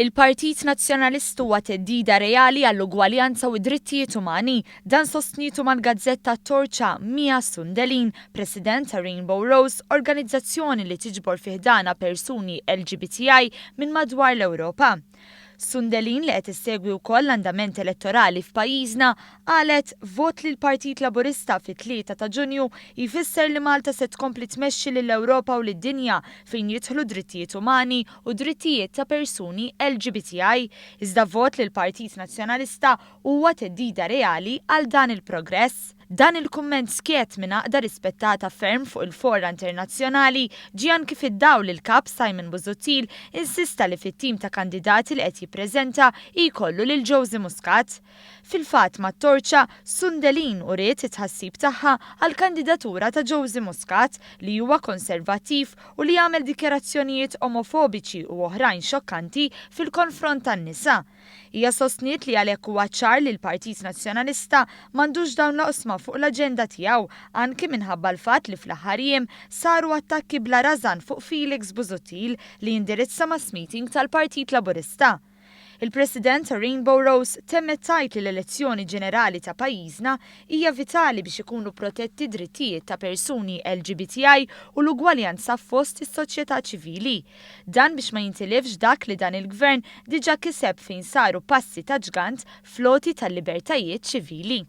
Il-Partit Nazzjonalista huwa theddida reali għall-ugwaljanza u d-drittijiet umani. Dan sostnietu mal-gazzetta Torċa Mia Sundelin, President ta' Rainbow Rose, organizzazzjoni li tiġbor fi ħdanha persuni LGBTI minn madwar l-Ewropa. Sundelin li qed issegwi wkoll l-andament elettorali f'pajjiżna qalet vot lill-Partit Laburista fit-3 ta' Ġunju jfisser li Malta se tkompli tmexxi lill-Ewropa u lid-dinja fejn jidħlu drittijiet umani u drittijiet ta' persuni LGBTI. Iżda vot lill-Partit Nazzjonalista huwa theddida reali għal dan il-progress. Dan il-kumment skjett minn għaqda rispettata ferm fuq il-fora internazzjonali ġie anki fid-dawl li l-Kap Simon Busuttil insista li fit-tim ta' kandidati li qed jippreżenta jkollu lil Josie Muscat. Fil-fatt mat-Torċa, Sundelin uriet it-tħassib tagħha għall-kandidatura ta' Josie Muscat li huwa konservattiv u li għamel dikjarazzjonijiet omofobiċi u oħrajn xokkanti fil-konfront tan-nisa. Hija sostniet li għalhekk huwa ċar li l-Partit Nazzjonalista m'għandux dawn l-oqsma fuq l-aġenda tiegħu anki minħabba l-fatt li fl-aħħar jiem saru attakki bla rażan fuq Felix Busuttil li indirizza mass meeting tal-Partit Laburista. Il-President ta' Rainbow Rose temmet tgħid li l-elezzjoni ġenerali ta' pajjiżna hija vitali biex ikunu protetti drittijiet ta' persuni LGBTI u l-ugwaljanza fost is-soċjetà ċivili. Dan biex ma jintilifx dak li dan il-Gvern diġà kiseb fejn saru passi ta' ġgant fl-għoti tal-libertajiet ċivili.